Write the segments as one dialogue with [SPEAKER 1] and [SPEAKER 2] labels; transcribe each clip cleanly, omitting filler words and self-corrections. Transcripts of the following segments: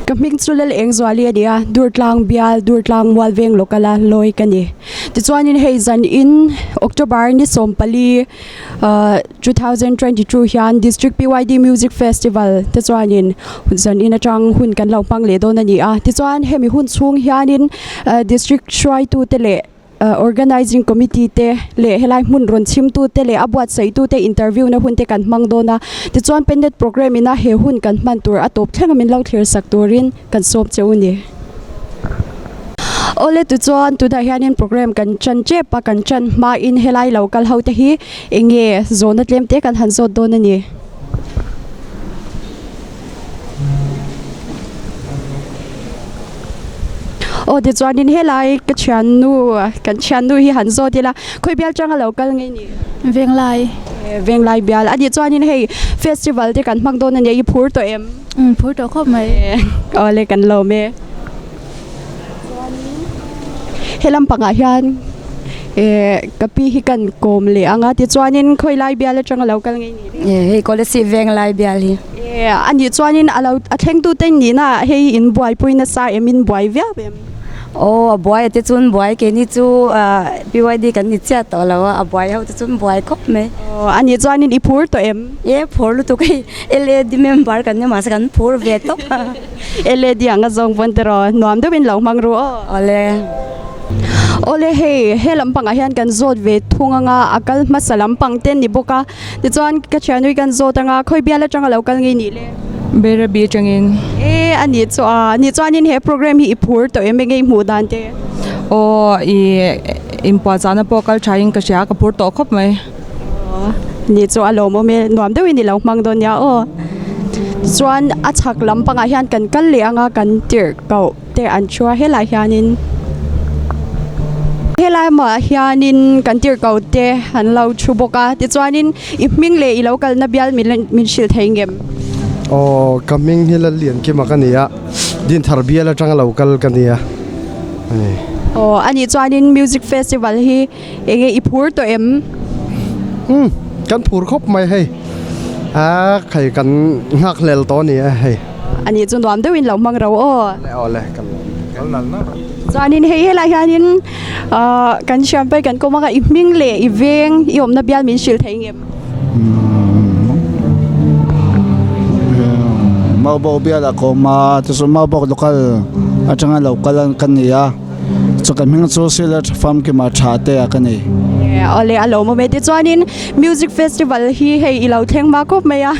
[SPEAKER 1] Ka hming chu Lal Engzuali a ni a, Durtlang bial, Durtlang Mualveng Local a lawi ka ni. Tichuanin hei zanin October ni 14 2022 hian District PYD Music Festival te chuanin zanin atang hun kan lo hmang leh dawn a ni a. Tichuan hemi hun chhung hianin District hruaitute leh Organizing Committee te leh helai hmun rawn chhimtu te leh a buatsaihtu te interview na hun te kan hmang dawn a. Tichuan Pennet Programme ina he hun kan hman tur a tawp thleng a min lo thlir sak turin kan sawm che u ni. Awle tichuan tunah hianin programme kan tan tep a, kan tan hmain helai lo kal ho te hi eng nge zawhna tlem te kan han zawt dawn a ni. Aw tichuanin helai ka thiannu kan thiannu hi han zawt ila khawi bial tanga lo kal ngei ni?
[SPEAKER 2] Venglai.
[SPEAKER 1] Venglai bial a nih chuanin hei festival te kan hmang dawn a nia i phur tawh em?
[SPEAKER 2] Umm phur tawh khawp mai.
[SPEAKER 1] Awle kan lawm e. Chuanin he lampangah hian eh ka pi hi kan kawm leh ang a tichuanin khawi lai bial atanga lo kal ngei ni?
[SPEAKER 3] Hei Kolasib Venglai bial hi.
[SPEAKER 1] E a nih chuanin a lo a thlengtu te nihna ah hei in buaipui nasa em in buai viau em?
[SPEAKER 3] Aw a buai a te chuan buai keini chu PYD kan ni chiah tawh lo a, a buai ho te chuan buai khawp mai.
[SPEAKER 1] Aw a nih chuanin i phur tawh em?
[SPEAKER 3] E phur lutuk hei LAD member kan ni mahse kan phur ve tawp a.
[SPEAKER 1] LAD ang a zawng pawn tiraw nuam deuhin lo hmang ru aw.
[SPEAKER 3] Awle.
[SPEAKER 1] Awle hei he lampangah hian kan zawt ve thung anga a kal hmasa lampang te ni bawk a. Tichuan ka thianui kan zawt anga khawi bial atanga lo kal ngei nih le?
[SPEAKER 4] Berabi atangin.
[SPEAKER 1] E a nih chu a nih chuanin he program hi i phur tawh em enge i hmuh dan te?
[SPEAKER 4] Aw i inpuahchahna pawh kal thain ka hria ka phur tawh khawp mai.
[SPEAKER 1] Aw nih chu a lawmawm e nuam deuhin i lo hmang dawn nia aw. Tichuan a chhak lampangah hian kan kal leh anga kan tirh koh. te an thu a helai hianin helai mah hianin kan tirhko te an lo thu bawk a tichuanin i hming leh i lo kalna bial min min hrilh thei ngem.
[SPEAKER 5] Aw ka hming hi Lalliankima ka ni a Dinthar bial atanga lo kal ka ni a ani.
[SPEAKER 1] Aw anih chuanin music festival hi enge i phur tawh em?
[SPEAKER 5] Umm kan phur khawp mai hei a khai kan nghakhlel tawh a ni a hei.
[SPEAKER 1] Ani chu nuam deuhin lo hmang ro aw.
[SPEAKER 5] Le aw le kan kal nal nal a.
[SPEAKER 1] Chuanin hei helai hianin ahh kan hriam phei kan kawm anga i hming leh i veng i awmna bial min hrilh thei ngem.
[SPEAKER 6] Maubawk bial a kawm a tichuan Maubawk local atanga lo kal ka ni a chu ka hming chu Silat Famkima tha te a ka ni.
[SPEAKER 1] Awle a lawmawm e tichuanin music festival hi hei i lo thleng hma khawp mai a.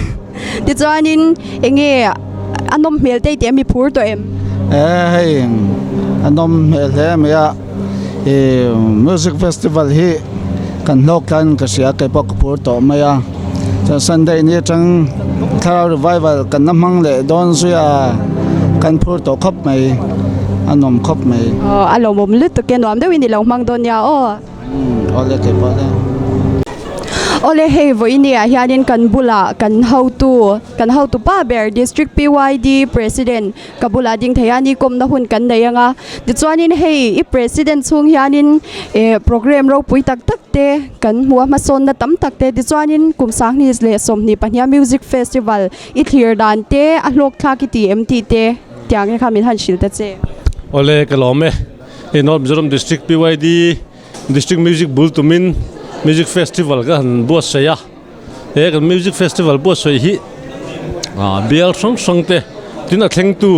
[SPEAKER 1] Tichuanin enge a nawm hmel te tih a mi phur tawh em?
[SPEAKER 6] E hei a nawm hmel hle mai a, i music festival hi kan hlawk tlan ka hria kei pawh ka phur tawh mai a, chuan Sunday ni atang thlarau revival kan la hmang leh dawn zui a, kan phur tawh khawp mai, a nawm khawp mai.
[SPEAKER 1] Aw a lawmawm lutuk e, nuam deuhin i lo hmang dawn nia aw.
[SPEAKER 6] Awle kei pawh le.
[SPEAKER 1] Awle hei vawiin ah hianin kan bulah kan hotu kan hotu pa ber District PYD President ka bulah ding thei a ni kawmna hun kan nei anga tichuanin hei i President chhung hianin eh programme ropui tak tak te kan hmu a hmasawnna tam tak te tichuanin kum sanghnih leh 22 Music Festival i thlir dan te a hlawk thlak i ti em tih te tiang te kha min han hrilh ta che.
[SPEAKER 7] Awle ka lawm e. Hei North Mizoram District PYD District Music bul tumin Music Festival ka han buatsaih a, he kan Music Festival buatsaih hi bial hrang hrang te tin a thlengtu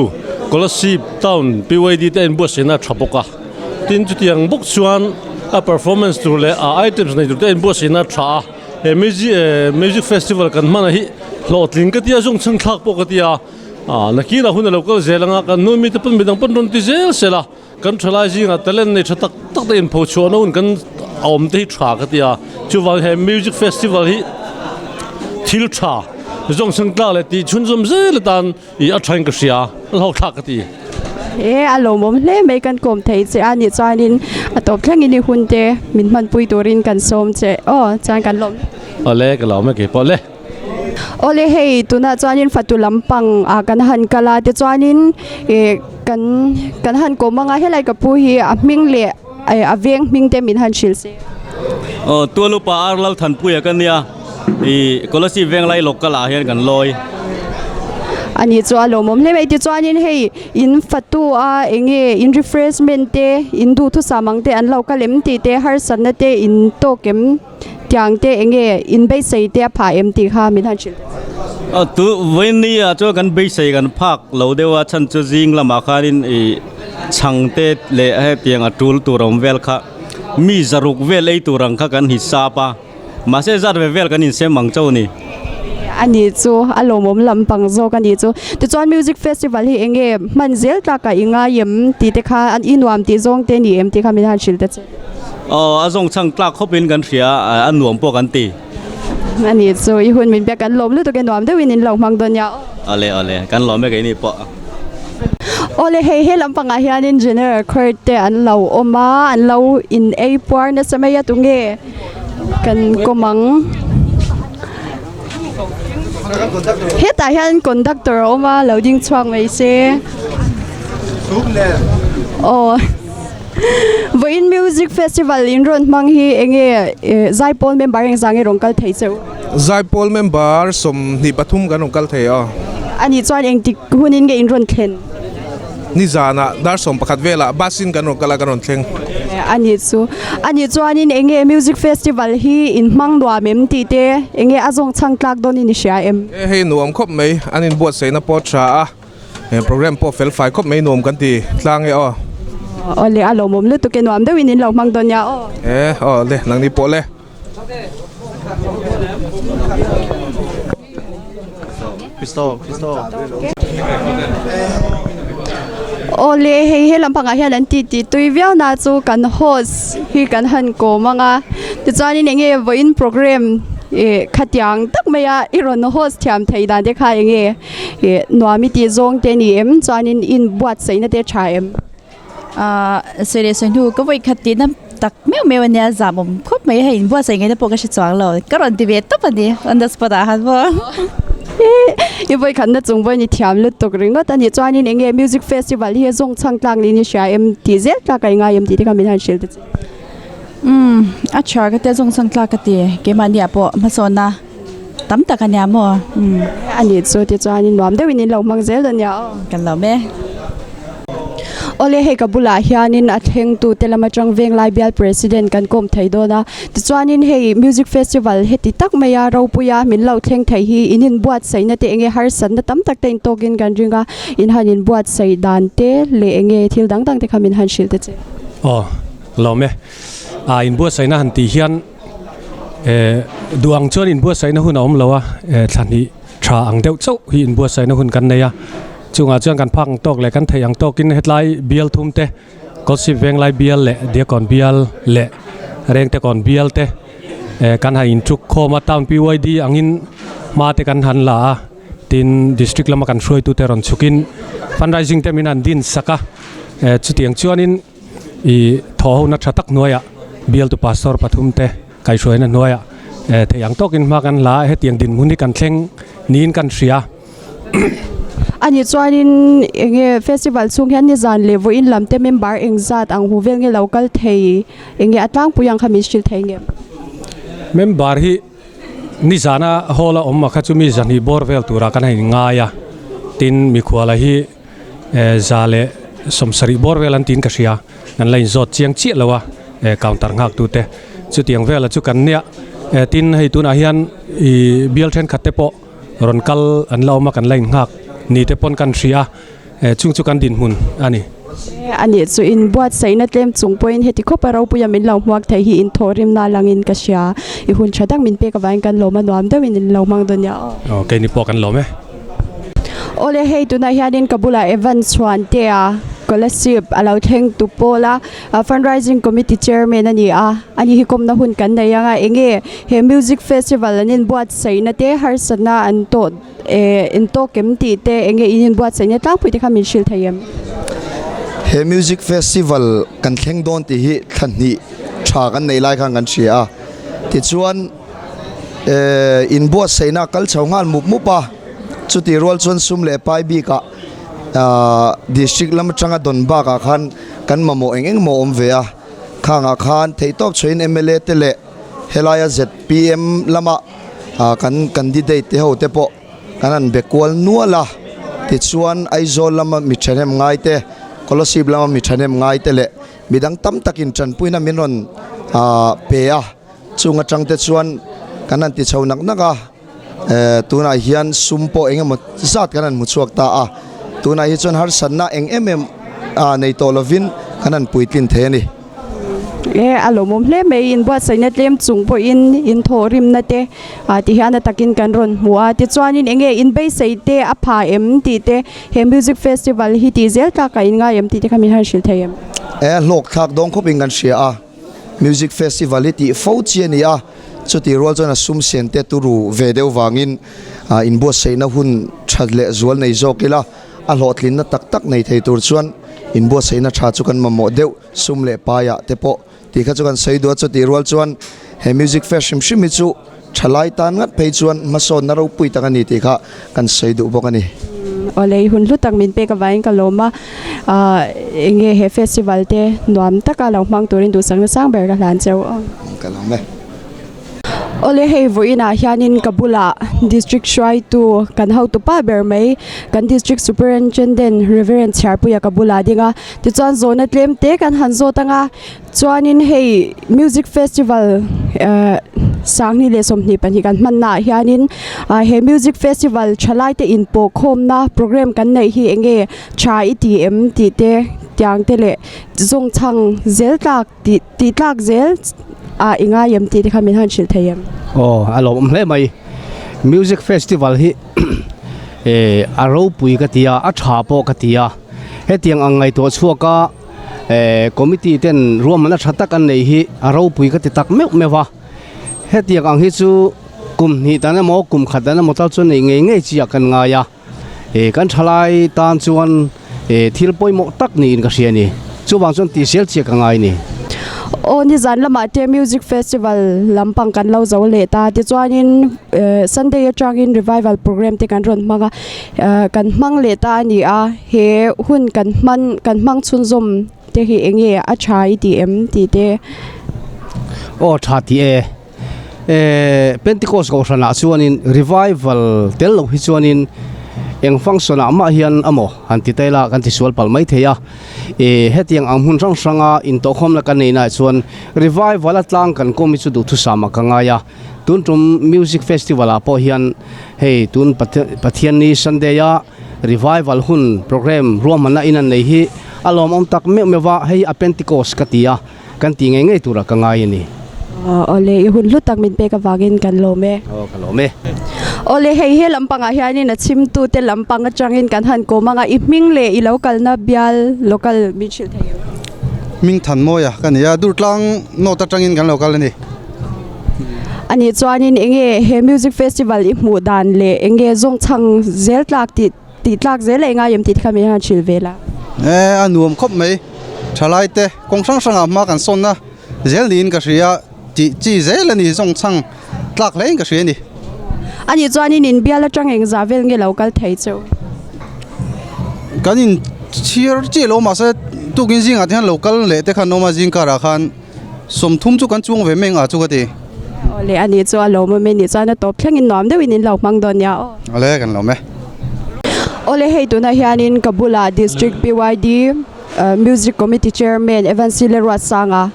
[SPEAKER 7] Kolasib Town PYD te a inbuatsaihna a tha bawk a, tin chutiang bawk chuan a performance tur leh a items nei tur te a inbuatsaihna a tha a, he Music Festival kan hman hi hlawhtling ka tia zung chhang thlak pawh ka tia. Nakinah hun a lo kal zel anga kan nu mite pawn midang pawn rawn ti zel sel a, kan thalai zingah talent nei tha tak tak te inpho chhuahna hun kan a awm te hi tha ka ti a, chuvang he music festival hi thil tha zawng chhang tlak leh tih chhunzawm zel atan ih a thain ka hria, a hlawk thlak ka ti.
[SPEAKER 1] E a lawmawm hle mai kan kawm thei che a nih chuanin a tawp thlengin i hun te min hmanpui turin kan sawm che aw chuan kan lawm.
[SPEAKER 7] Awle ka lawm e keipawh le.
[SPEAKER 1] Awle hei tunah chuanin fatu lampang ah kan han kal a tichuanin ih kan kan han kawm anga helai ka pu hi a hming leh eh a veng hming te min han hrilh se.
[SPEAKER 8] Aw Tualupa Ar Lalthanpuia ka nia ih Kolasib Venglai local ah hian kan lawi.
[SPEAKER 1] Ani chu a lawmawm hle mai tichuanin hei in fatu a enge in refreshment te in duhthusam ang te an lo kal em tih te harsatna te in tawk em tiang te enge in beisei te a phah em tih kha min han hrilh ta
[SPEAKER 8] che. Tu vawiin ah chuan kan beisei kan phak lo deuh a chhan chu zing lamah khanin ih chhang te leh hetiang a tul tur awm vel kha mi zaruk vel ei tur ang kha kan hisap a. Mahse zat ve vel kan insem ang chauh a ni.
[SPEAKER 1] A nih chu, a lawmawm lampang zawk a nih chu. Tichuan Music Festival hi eng nge hman zel tlakah i ngai em tih te kha i nuam tih zawng te a ni em tih kha min han hrilh ta che.
[SPEAKER 8] Aw, a zawng chhang tlak khawpin kan hria a, a nuam pawh kan ti.
[SPEAKER 1] A nih chu, i hun min biak kan lawm lutuk e, nuam deuhin in lo hmang dawn nia aw.
[SPEAKER 8] Awle awle, kan lawm e keini pawh.
[SPEAKER 1] Awle hei he lampangah hianin General Court te an lo awm a, an lo in ei puar nasa mai a tunge kan kawm ang. Hetah hian conductor a awm a, lo ding chhuak mai se. Aw vawiin music festival in rawn hmang hi enge zaipawl member engzah nge rawn kal thei che u?
[SPEAKER 9] Zaipawl member 23 kan rawn kal thei a.
[SPEAKER 1] Ani chuan engtik hunin nge in rawn thlen?
[SPEAKER 9] Nizanah dar 11 velah bus in kan rawn kal a kan rawn thleng.
[SPEAKER 1] Ani chu ani chuanin enge music festival hi in hmang nuam em tih te enge a zawng chhang tlak dawnin i hria em?
[SPEAKER 9] E hei nuam khawp mai an inbuatsaihna pawh tha a. He program pawh fel fai khawp mai nuam kan ti tlang e aw.
[SPEAKER 1] Aw le a lawmawm lutuk e nuam deuhin in lo hmang dawn nia aw.
[SPEAKER 9] E aw le nangni pawh le.
[SPEAKER 1] Aw le hei he lampangah hian an ti tih tui viau na chu kan host hi kan han kawm ang a tichuanin eng nge vawiin program ih khatiang tak mai a i rawn host thiam theih dan te kha eng nge. Ih nuam i tih zawng te ni em chuanin in buatsaihna te tha em?
[SPEAKER 2] Ahh sawi leh sawi hnu ka vawi khat tihna tak meuh meuh ania zam awm khawp mai hei in buatsaih ngaihna pawh ka hre chuang lo ka rawn ti ve tawp a ni on the spot ah khan maw.
[SPEAKER 1] I vawi khatna chung pawhin i thiam lutuk ringawt a ni chuanin eng nge music festival hi zawng chhang tlak niin i hria em tih zel tlak a i ngai em tih te kha min han hrilh ta che.
[SPEAKER 2] Umm a tha ka tia zawng chhang tlak ka ti keimahni ah pawh hmasawnna. Tam tak a nia maw? Umm.
[SPEAKER 1] A nih chu tichuanin nuam deuhin in lo hmang zel dawn nia aw.
[SPEAKER 2] Kan lo me.
[SPEAKER 1] Awle hei ka bulah hianin a thlengtu te lam atang Venglai Bial President kan kawm thei dawn a, tichuanin hei Music Festival heti tak maia ropuia min lo thleng thei hi in inbuatsaihna te enge harsatna tam tak te intawkin kan ring a, in han inbuatsaih dan te leh enge thil dang dang te kha min han hrilh ta che.
[SPEAKER 7] Aw lawm e. A inbuatsaihna han tih hian. Duh ang chuan inbuatsaihna hun a awm lo a, thla hnih tha ang deuh chauh hi inbuatsaihna hun kan nei a. Chungah chuan kan phak ang tawk leh kan theih ang tawkin hetlai bial thum te, Kawlsip Venglai bial leh Diakawn bial leh Rengtekawn bial te kan han inchuk khawm a, Town PYD angin hma te kan han la a, tin District lama kan hruaitute rawn chhukin fundraising te min han din sak a, chutiang chuanin. I thawhhona tha tak hnuaiah bialtu pastor pathum te kaihhruaina hnuaiah theih ang tawkin hma kan hla a, hetiang dinhmun hi kan thleng niin kan hria.
[SPEAKER 1] Ani chuanin eng nge festival chhung hian nizan leh vawiin lam te member engzat ang hu vel nge lo kal thei eng nge a tlangpui ang kha min hrilh thei nge?
[SPEAKER 7] Member hi nizana hall a awm a kha chu mi zahnih bawr vel turah kan han inngai a, tin mikhuala hi 170 bawr vel an tiin ka hria, kan la inzawt chiang chiah lo a counter nghak tu te chutiang vela chu kan nia tin hei tunah hian ih bial thenkhat te pawh rawn kal an la awm a kan la innghak ni te pawn kan hria a chung chu kan dinhmun a ni.
[SPEAKER 1] A nih chu inbuatsaihna tlem chung pawhin heti khawp a ropuia min lo hmuak theih hi inthawhrimna langin ka hria, i hun tha tak min pek avangin kan lawm a nuam deuhin in lo hmang dawn nia aw.
[SPEAKER 7] Aw keini pawh kan lawm e.
[SPEAKER 1] Awle hei tunah hianin ka bulah Evan Chhuantea Kolasib a lo thleng tu pawl a fundraising committee chairman a ni a ani hi kawmna hun kan nei ang a enge he music festival an inbuatsaihna te harsatna an tawh eh in tawk em tih te enge in inbuatsaihna tlangpui te kha min hrilh thei em.
[SPEAKER 10] He music festival kan thleng dawn tih hi thla hnih tha kan nei lai khan kan hria a tichuan inbuatsaihna a kal chho nghal mup mup a, chutih rual chuan sum leh pai bikah ahh district lam atanga dawn bakah khan kan mamawh eng eng maw awm ve a, khangah khan theihtawp chhuahin mla te leh helaia zpm lama ah kan candidate te ho te pawh kan han be kual nual a. Tichuan Aizawl lama mi thahnem ngai te, Kolasib lama mi thahnem ngai te leh midang tam takin tanpuina min rawn pe a, chung atang te chuan kan han ti chho nak nak a, tunah hian sum pawh eng emaw zat kan han hmu chhuak ta a, tunah hi chuan harsatna eng em em nei tawh lovin kan han puitlin thei a ni.
[SPEAKER 1] E a lawmawm hle mai inbuatsaihna tlem chung pawhin inthawhrimna te ti hian a takin kan rawn hmu a, tichuanin eng nge inbeisei te a pha em tih te he music festival hi tih zel tlak a inngai em tih te kha min han hrilh thei em?
[SPEAKER 10] E hlawk thlak dawng khawpin kan hria a, music festival hi tih fo chi a ni a, chutih rual chuan a sum sen te turu ve deuh vangin inbuatsaihna hun tha leh zual nei zawk ila a hlawhtlinna tak tak nei thei tur chuan inbuatsaihna tha chu kan mamawh deuh sum leh paiah te pawh tih kha chu kan sawi duh a, chutih rual chuan he music fest hrim hrim hi chu thalai tan ngat phei chuan hmasawnna ropui tak a ni tih kha kan sawi duh bawk a ni.
[SPEAKER 1] Aw lei hun hlu tak min pek avangin ka lawm a, ahh eng nge he festival te nuam taka lo hmang turin duhsakna sang ber ka hlan cheu aw.
[SPEAKER 10] Ka lawm e.
[SPEAKER 1] Awle hei vawiinah hianin ka bulah district hruaitu kan hotu pa ber mai kan district superintendent Reverend Chhiarpuia ka bulah a ding a tichuan zawhna tlem te kan han zawt ang a chuanin hei music festival ehh sanghnih leh 22 kan hmanna ah hianin ah he music festival thalai te inpawh khawmna program kan neih hi eng nge tha i ti em tih te tiang te leh zawng chhang zel tlak Tih tih tlak zel ah i ngai em tih te kha min han hrilh thei em?
[SPEAKER 11] Aw a lawmawm hle mai. Music festival hi eh a ropui ka ti a, a tha pawh ka ti a. Hetiang ang ngaihtuah chhuak a eh committee ten ruahmanna tha tak an nei hi a ropui ka ti tak meuh meuh a. Hetiang ang hi chu kum hnih dan emaw kum khat dan emaw tal chuan neih ngei ngei chi ah kan ngai a. Eh kan thalai tan chuan eh thil pawimawh tak niin ka hria a ni. Chuvang chuan tihsial chiah ka ngai a ni.
[SPEAKER 1] Aw nizan lamah te music festival lampang kan lo zo leh ta tichuanin eh Sunday atangin revival program te kan rawn hmang a eh kan hmang leh ta a ni a he hun kan hman kan hmang chhunzawm te hi eng nge a tha i tih em tih te.
[SPEAKER 11] Aw tha tih e. Eh Pentecost kohhranah chuanin revival tel loh hi chuanin eng function ah mah hian amaw han ti ta ila kan ti sual palh mai thei a eh hetiang ang hmun hrang hranga intawhkhawmna kan neih naah chuan revival a tlang kan kawm hi chu duhthusam ah ka ngai a tun tum music festival ah pawh hian hei tun Pathianni Sunday a revival hun program ruahmanna in an nei hi a lawmawm tak meuh meuh a hei a Pentecost ka ti a. Kan tih ngei ngei turah ka ngai a ni.
[SPEAKER 1] Awle, i hun hlu tak min pek avangin kan lawm e.
[SPEAKER 11] Aw, ka lawm e.
[SPEAKER 1] Awle, hei he lampangah hianin a chhimtute lampang atangin kan han kawm ang a, i hming leh i lo kalna bial local min hrilh thei em?
[SPEAKER 12] Hming Thanmawia ka ni a, Durtlang North atangin kan lo kal a ni.
[SPEAKER 1] A nih chuanin enge he music festival i hmuh dan leh enge zawngchhang zel tlak tih Tih tlak zel a engai em tih te kha min han hrilh ve la.
[SPEAKER 12] E a nuam khawp mai. Thalai te kawng hrang hrangah hma kan sawnna zel niin ka hria tih chi zel a ni zawng chhang tlak hle in ka hria a ni.
[SPEAKER 1] A nih chuanin in bial atang eng zah vel nge lo kal thei cheu?
[SPEAKER 12] Kan in chhiar chiah lo mahse tukin zingah te hian lo kal leh te khan awm a zing karah khan 30 chu kan chuang ve mai ang a chu ka ti.
[SPEAKER 1] Awle a nih chu a lawmawm e nih chuan a tawp thlengin nuam deuhin in lo hmang dawn nia aw.
[SPEAKER 12] Awle kan lawm e.
[SPEAKER 1] Awle hei tunah hianin ka bulah District PYD Music Committee Chairman Evan Sile Ruatsanga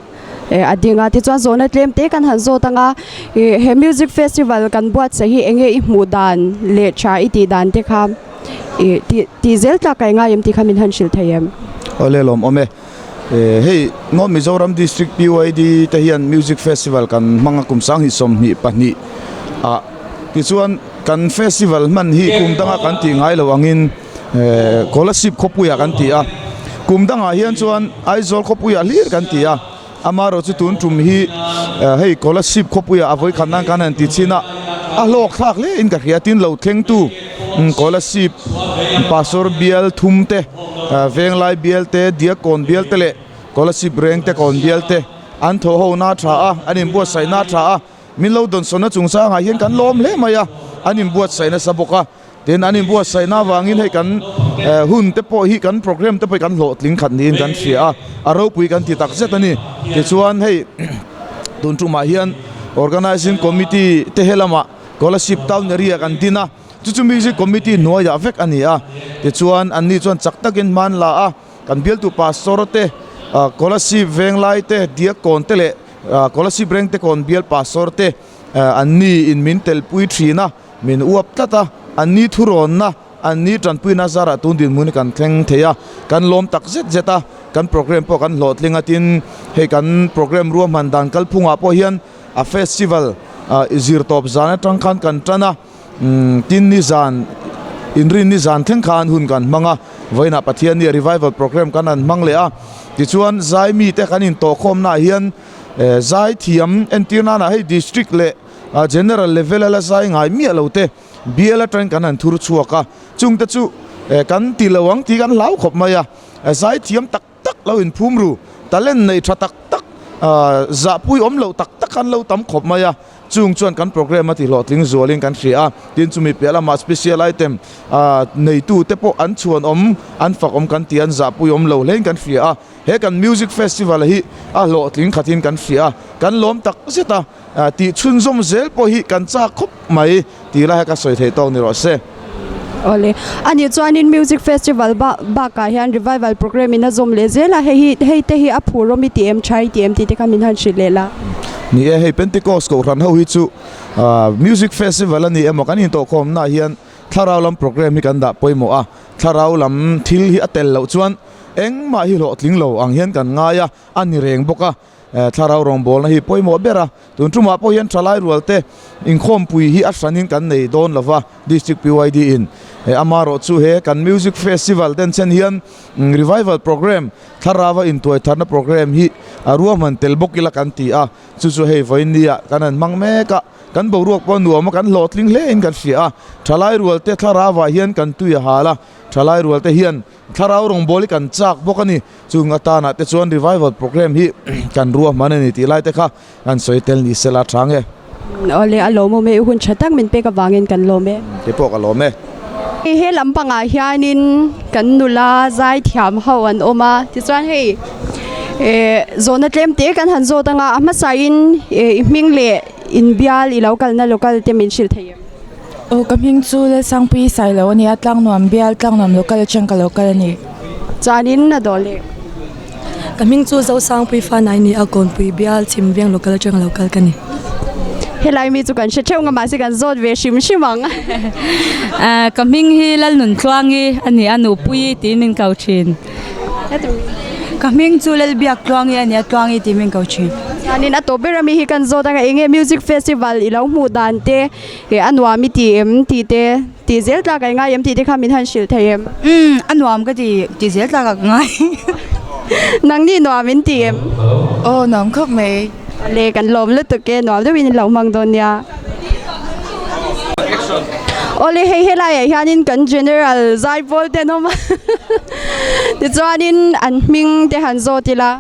[SPEAKER 1] a ding a tichuan zawhna tlem te kan han zawt ang a he Music Festival kan buatsaih hi enge i hmuh dan leh tha i tih dan te kha tih zel tlak ka engai em tih kha min han hrilh thei em.
[SPEAKER 13] Awle lawmawm e. Hei North Mizoram District PYD te hian Music Festival kan hmang a kum 2022 ah tichuan kan festival hman hi kum danga kan tih ngai lo angin Kolasib khawpuiah kan ti a kum dangah hian chuan Aizawl khawpuiah hlir kan ti a amaherawh chu tun tum hi hei Kolasib khawpuiah a vawikhat nan kan han ti chin a a hlawk thlak hle in ka hria tin lo thleng tu Kolasib Pastor bial thum te Venglai bial te, Diakkawn bial te leh Kolasib reng te kawn bial te an thaw ho na tha a, an inbuatsaih na tha a, min lo dawnsawnna chungchangah hian kan lawm hle mai a, an inbuatsaih nasa bawk a, tin an inbuatsaihna avangin hei kan hun te pawh hi kan program te pawh hi kan hlawhtling khat niin kan hria a, a ropui kan ti tak zet a ni. Tichuan hei tun tumah hian Organising Committee te helamah Kolasib Town Area kan din a. Chu chu Music Committee hnuaiah vek a ni a. Tichuan anni chuan chak takin hman la a, kan bialtu pastor te, Kolasib Venglai te, Diakkawn te leh Kolasib Rengtekawn bial pastor te anni in min telpui thin a, min uap tlat a, anni thurawnna, anni tanpuina zarah tun dinhmun hi kan thleng thei a, kan lawm tak zet zet a, kan program pawh kan hlawhtling a, tin hei kan program ruahman dan kalphungah pawh hian a festival zir tawp zan atang khan kan tan a, tin ni zan inrin ni zan thleng khan hun kan hmang a, vawiinah Pathianni revival program kan han hmang leh a, tichuan zai mite kan intawhkhawmnaah hian zai thiam entir nana hei district leh general level a la zai ngai miah lo te bial atangin kan han thur chhuak a, chungte chu kan ti lo ang tih kan hlau khawp mai a, zai thiam tak tak lo inphum ru, talent nei tha tak tak, zahpui awm loh tak tak an lo tam khawp mai a, chung chuan kan program a tihlawhtling zualin kan hria a, tin chumi piah lamah special item neitu te pawh an chhuan awm, an fak awm kan ti a, an zahpui awm lo hlein kan hria a, he kan music festival hi a hlawhtling khatin kan hria a, kan lawm tak zet a, tih chhunzawm zel pawh hi kan chak khawp mai tih lai ka sawi theih tawk ni rawh se.
[SPEAKER 1] Awle, ani chuanin music festival bakah hian revival program in a zawm leh zel a, hei hi hei te hi a phur awm i ti em tha i ti em tih te kha min han hrilh leh la.
[SPEAKER 13] Ni e, hei Pentecost kohhran ho hi chu music festival a ni emaw kan intawhkhawmnaah hian thlarau lam program hi kan dah pawimawh a, thlarau lam thil hi a tel loh chuan engmah hi hlawhtling lo ang hian kan ngai a, a ni reng bawk a. Thlarau rawngbawlna hi pawimawh ber a, tun tumah pawh hian thalai rualte inkhawmpui hi a hranin kan nei dawn lova, District PYD in amarawh chu he kan Music Festival den chen hian Revival Programme, Thlarauva intuaitharna programme hi a ruahman tel bawk ila kan ti a, chu chu hei vawiin nia kan han hmang mek a, kan boruak pawh nuam a, kan hlawhtling hle in kan hria a, thalai rualte thlarauah hian kan tui a hal a, thalai rualte hian Thlarau rawngbâwl hi kan châk bawk a ni. Chung atânah te chuan revival programme hi kan ruahman a ni tih lai te kha kan sawi tel ni sela a ṭha nge.
[SPEAKER 1] Awle, a lawmawm e, i hun ṭha tak min pek avangin kan lawm e.
[SPEAKER 13] Kei pawh ka lawm e.
[SPEAKER 1] He lampangah hianin kan nula zaithiam ho an awm a, tichuan hei zawhna tlem te kan han zawt anga a hmasain i hming leh inbial i lo kalna local te min hrilh thei em?
[SPEAKER 14] Aw ka hming chu Lalsangpuii Sailo a ni a, Tlangnuam bial, Tlangnuam local atang ka lo kal a ni.
[SPEAKER 1] Chuanin a dawh leh.
[SPEAKER 15] Ka hming chu Zosangpuii Fanai a ni a, Kawnpui bial, Chhimveng local atang lo kal ka ni.
[SPEAKER 1] Helai mi chu kan hre theuh nga mahse kan zawt ve hrim hrim ang.
[SPEAKER 16] Ka hming hi Lalnuntluangi a ni a, Nupuii tiin min ko thin.
[SPEAKER 15] Ka hming chu Lalbiak Tluangi a ni a, Tluangi tih min ko thin.
[SPEAKER 1] Chuanin a tawp ber ami hi kan zawt anga enge music festival i lo hmuh dan te eh a nuam i ti em tih te tih zel tlak a i ngai em tih te kha min han hrilh thei em?
[SPEAKER 15] Umm a nuam ka ti, tih zel tlak a ka ngai.
[SPEAKER 1] Nangni nuam in ti em?
[SPEAKER 14] Aw nuam khawp mai.
[SPEAKER 1] Le kan lawm lutuk e, nuam deuhin in lo hmang dawn nia. Awle hei helaiah hianin kan general zaipawl te an awm a tichuanin an hming te han zawt ila.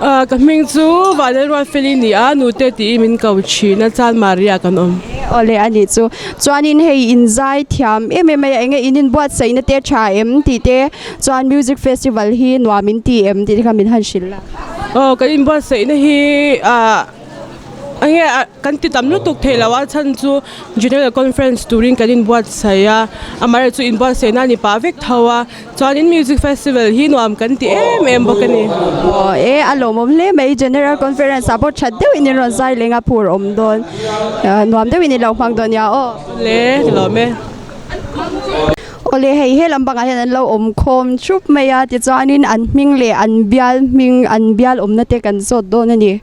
[SPEAKER 17] Ka hming chu Vanlalruatfeli ni a, nute tiin min ko thin a, chuan Maria kan awm.
[SPEAKER 1] Awle a nih chu, chuanin hei in zai thiam em em mai a, enge in inbuatsaihna te tha em tih te chuan music festival hi nuam in ti em tih te kha min han hrilh la.
[SPEAKER 17] Aw kan inbuatsaihna hi ah enge kan ti tam lutuk thei lo a chhan chu general conference turin kan inbuatsaih a amaherawhchu chu inbuatsaihna a ni pah vek tho a chuanin music festival hi nuam kan ti em em bawk a ni.
[SPEAKER 1] Aw e a lawmawm hle mai general conference ah pawh that deuhin in rawn zai leng a phur awm dawn nuam deuhin in lo hmang dawn nia aw.
[SPEAKER 17] Le ka lawm e.
[SPEAKER 1] Awle hei he lam bangah hian an lo awm khawm thup mai a tichuanin an hming leh an bial hming an bial awmna te kan zawt dawn a ni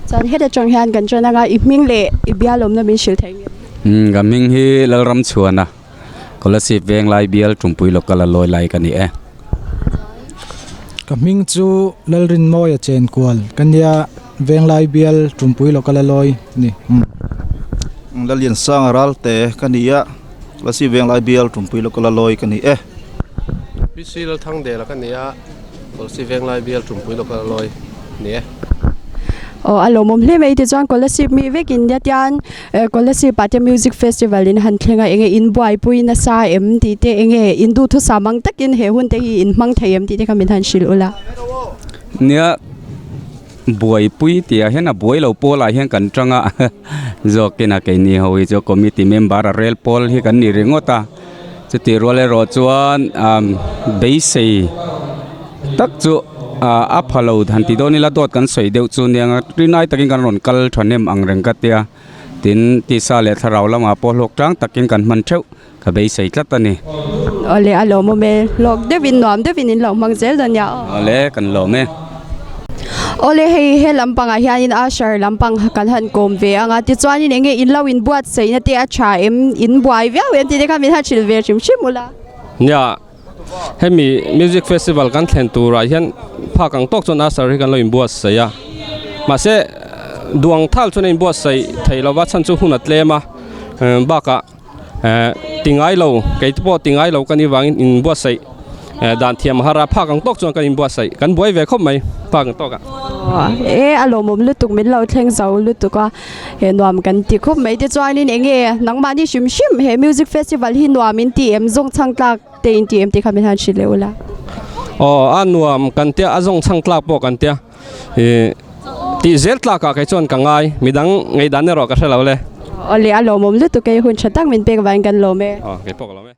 [SPEAKER 1] chuan heta tang hian kan ṭan anga i hming leh i bial awmna min hrilh thei nge.
[SPEAKER 18] Umm ka hming hi Lalramchhuana Kolasib Venglai bial Tumpui local a lawi lai ka ni e.
[SPEAKER 19] Ka hming chu Lalrinmawia Chenkual ka nia Venglai bial Tumpui local a lawi ni.
[SPEAKER 12] Laliansanga Ralte ka ni a, Lasi Venglai bial Tumpui local a lawi ka ni e.
[SPEAKER 20] PC Lalthangdela ka ni a, Lasi Venglai bial Tumpui local a lawi ni e.
[SPEAKER 1] Aw a lawmawm hle mai tichuan Kolasib mi vekin nia tian Kolasib ah te music festival in han thleng a enge in buaipui nasa em tih te enge in duhthusam ang takin he hun te hi in hmang thei em tih te kha min han hrilh ula.
[SPEAKER 18] Nia. Buaipui tih ah hian a buai lo pawl ah hian kan tang a zawkin a keini ho hi chu committee member a rel pawl hi kan ni ringawt a. Chutih rual erawh chuan beisei tak chu a pha lo han ti dawn ila dawt kan sawi deuh chu nia nga rinai takin kan rawn kal thahnem ang reng ka tia. Tin, tisa leh thlarau lamah pawh hlawk tlang takin kan hman theuh ka beisei tlat a ni.
[SPEAKER 1] Awle a lawmawm e, hlawk deuhin nuam deuhin in lo hmang zel dawn nia aw.
[SPEAKER 18] Awle kan lawm e.
[SPEAKER 1] Awle hei he lampangah hianin Usher lampang kan han kawm ve ang a, tichuanin enge in lo inbuatsaihna te a tha em, in buai viau em tih te kha min han hrilh ve hrim hrim ula.
[SPEAKER 20] Nia, hemi music festival kan thlen turah hian phak ang tawk chuan Usher hi kan lo inbuatsaih a, mahse duang thal chuan a inbuatsaih theih lova chhan chu hun a tlem a, bakah Ti ngai lo, kei te pawh ti ngai lo ka nih vangin inbuatsaih dan thiam a har a, phak ang tawk chuan kan inbuatsaih, kan buai ve khawp mai phak ang tawk ah.
[SPEAKER 1] E a lawmawm lutuk min lo thleng zo lutuk a, he nuam kan ti khawp mai te chuanin eng nge nangmahni hrim hrim he music festival hi nuam in ti em zawng chhang tlak te in ti em tih kha min han hrilh leh ula.
[SPEAKER 20] Aw a nuam kan tia a zawng chhang tlak pawh kan tia. Ih tih zel tlakah kei chuan ka ngai, midang ngaihdan erawh ka hre lo le.
[SPEAKER 1] Awle a lawmawm lutuk e, hun tha tak min pek vangin kan lawm e.
[SPEAKER 20] Aw kei pawh ka lawm e.